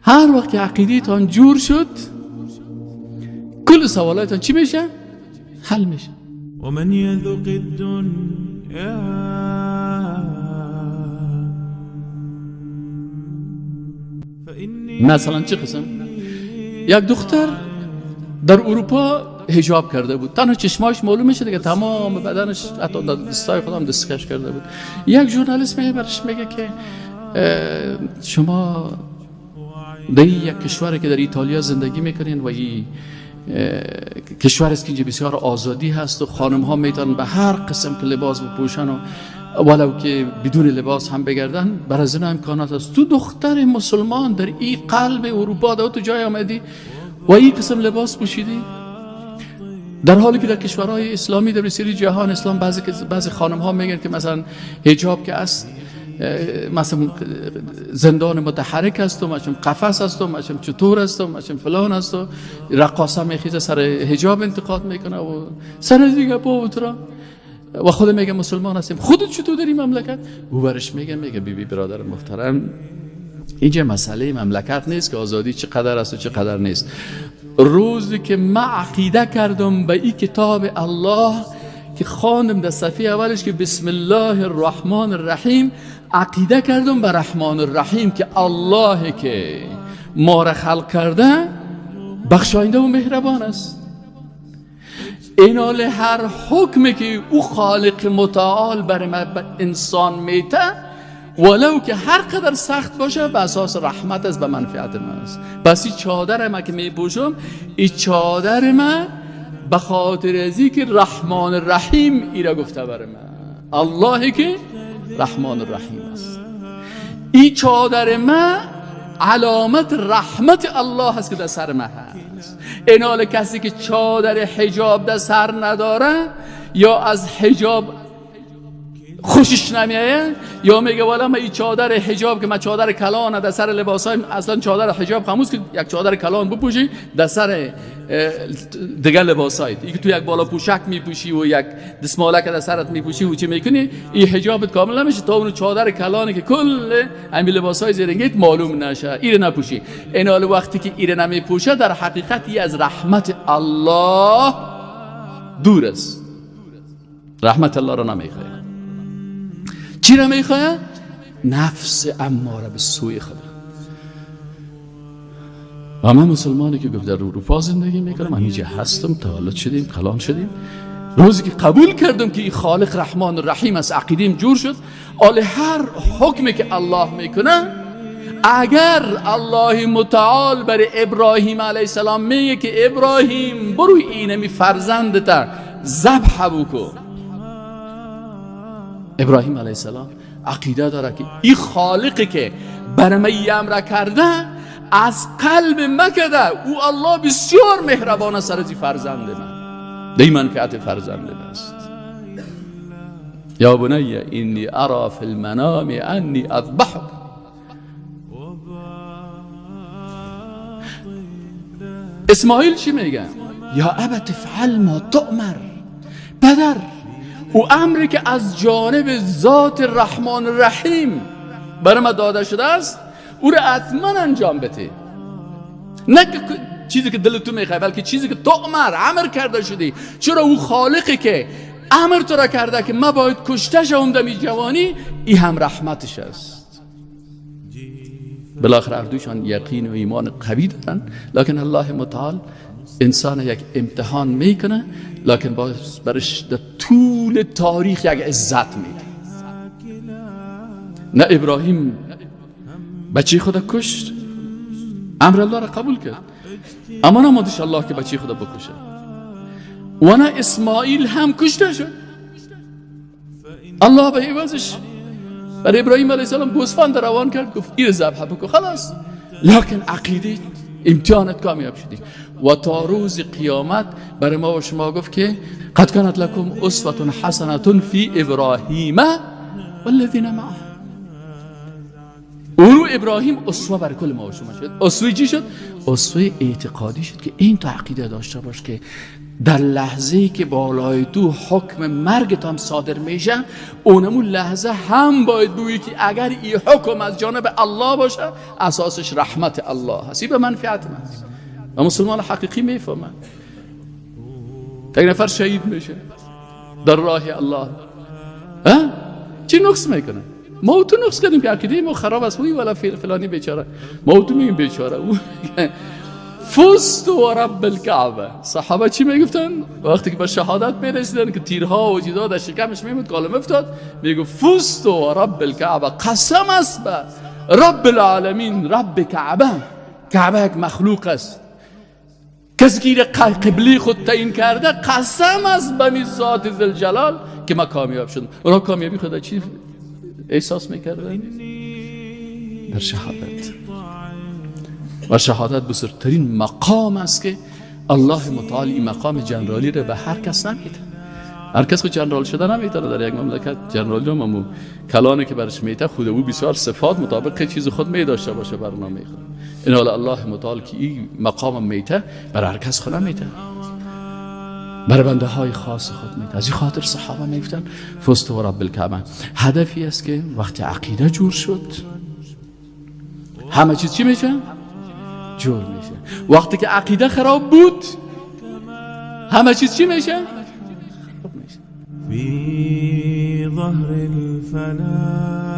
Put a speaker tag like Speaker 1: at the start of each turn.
Speaker 1: هر وقت که عقیده تان جور شد کل سوالاتتان چی میشه؟ حل میشه.
Speaker 2: ومن يذق الدنيا
Speaker 1: مثلا چه قسم؟ یک دختر در اروپا حجاب کرده بود، تنها چشماش معلوم میشه دیگه، تمام بدنش حتی دستای خودم دستکش کرده بود. یک ژورنالیست میگه برش میگه که شما در یک کشوری که در ایتالیا زندگی میکنین و این کشور است که اینجا بسیار آزادی هست و خانم ها میتونن به هر قسم که لباس بپوشن و ولو که بدون لباس هم بگردن، بر از این امکانات هست. تو دختر مسلمان در این قلب اروپا در تو جای آمدی و این قسم لباس پوشیدی، در حالی که در کشورهای اسلامی در بسیاری جهان اسلام بعضی خانم ها میگن که مثلا حجاب که است مثلا زندان متحرک است و مثلا قفس است و مثلا چطور است و مثلا فلان است و رقاصه میخیزه سر حجاب انتقاد میکنه و سر دیگه با و خود میگه مسلمان هستیم، خودت چطور در این مملکت؟ او برش میگه بی بی برادر محترم، اینجا مسئله مملکت نیست که آزادی چقدر است و چقدر نیست. روزی که من عقیده کردم به این کتاب الله که خواندم در صفحه اولش که بسم الله الرحمن الرحیم، عقیده کردم به رحمان الرحیم که الله که ما را خلق کرده بخشاینده و مهربان است. اینال هر حکمی که او خالق متعال برای انسان میته، ولو که هر قدر سخت باشه، به اساس رحمت است، به منفعت من است. پس این چادر من که میپوشم، این چادر من به خاطر ازی که رحمان الرحیم ایرا گفته برای من، اللهی که رحمان الرحیم است. این چادر من علامت رحمت الله است که در سر من هست. اینال کسی که چادر حجاب در سر نداره یا از حجاب خوشش نمیایه یا میگه والا من این چادر حجاب که من چادر کلان در سر لباسای، اصلا چادر حجاب خاموش که یک چادر کلان بپوشی در سر دیگه لباسایت، این که تو یک بالا پوشک میپوشی و یک دستمالک در سرت میپوشی و چی میکنی، این حجابت کامل نمیشه تا اون چادر کلانی که کل همین لباسای زیرنگیت معلوم نشه، ایره نپوشی. این حال وقتی که ایره نمیپوشه، در حقیقت ای از رحمت الله دور است، رحمت الله را نمیخواد. چی را میخواه؟ نفس اماره به سوی خدا. و من مسلمانی که گفت در اروپا زندگی میکنم، همینجا هستم، تولد شدیم، کلان شدیم، روزی که قبول کردم که این خالق رحمان الرحیم است، عقیدیم جور شد. آل هر حکمی که الله میکنه، اگر الله متعال برای ابراهیم علیه السلام میگه که ابراهیم برو اینمی فرزندت ذبح بکن، ابراهیم علیه السلام عقیده داره که این خالقی که بر من امر کرده از قلب مکده، او الله بسیار مهربان است سر از فرزند من، دی منفعت فرزند من است. یا بنی انی ارا فی المنام انی اذبحک. اسماعیل چی میگه؟ یا ابت افعل ما تؤمر. پدر، او امری که از جانب ذات رحمان الرحیم برای ما داده شده است، او را حتما انجام بده، نه چیزی که دل تو میخوای، بلکه چیزی که تو امر کرده شدی. چرا او خالقی که امر تو را کرده که ما باید کشته شوم دمی جوانی، ای هم رحمتش است. بالاخره اردوشان یقین و ایمان قوی دارن، لکن الله متعال انسان یک امتحان میکنه، لکن باز برش در طول تاریخ یک عزت میده. نه ابراهیم بچه خود کشت، امر الله را قبول کرد، اما نمادش الله که بچه خود بکشه، و نه اسماعیل هم کشته شد. الله به عوضش برای ابراهیم علیه السلام گوسفند روان کرد، گفت این ذبح بکن، خلاص. لکن عقیده امتحانت کامیاب شدی و تا روز قیامت برای ما و شما گفت که قد کانت لکم اسوة حسنة فی ابراهیم والذین معه. اونو ابراهیم اسوه برای کل ما و شما شد. اسوه چی شد؟ اسوه اعتقادی شد که این تو عقیده داشته باش که در لحظه که بالای تو حکم مرگت هم صادر میشه، اونمون لحظه هم باید بگویی که اگر این حکم از جانب الله باشه، اساسش رحمت الله هست، به منفعت من است. و مسلمان حقیقی میفهمه. یک نفر شهید میشه در راه الله، ها؟ چی نقص میکنه؟ ما تو نقص کردیم که عقیده ما خراب است. وی ولا فلانی بیچاره، ما تو میگیم بیچاره. او فزت و رب الکعبه. صحابه چی میگفتن وقتی که به شهادت میرسیدن که تیرها و چیزها در شکمش میمود، کالم افتاد، میگو فزت و رب الکعبه، قسم است به رب العالمین، رب کعبه. کعبه یک مخلوق است، کسی که قبلی خود تعیین کرده، قسم است به می ذات ذوالجلال که ما کامیاب شدم. اونا کامیابی خود چی احساس میکردن؟ در شهادت. و شهادت بزرگترین مقام است که الله متعال این مقام جنرالی را به هر کس نمیده. هر کس خود جنرال شده نمیتونه در یک مملکت. جنرالی رو ممو کلانه که برش میته، خود او بسیار صفات مطابق چیز خود می داشته باشه، برنامه خود. این حال الله متعال که این مقام میته، بر هر کس خود نمیته، بر بنده های خاص خود میته. از این خاطر صحابه میگفتن فزت و رب الکعبه. هدفی است که وقتی عقیده جور شد، همه چیز چی میشه؟ جور میشه. وقتی که عقیده خراب بود، همه چیز چی میشه؟ خراب میشه.
Speaker 2: في ظهر الفلاة.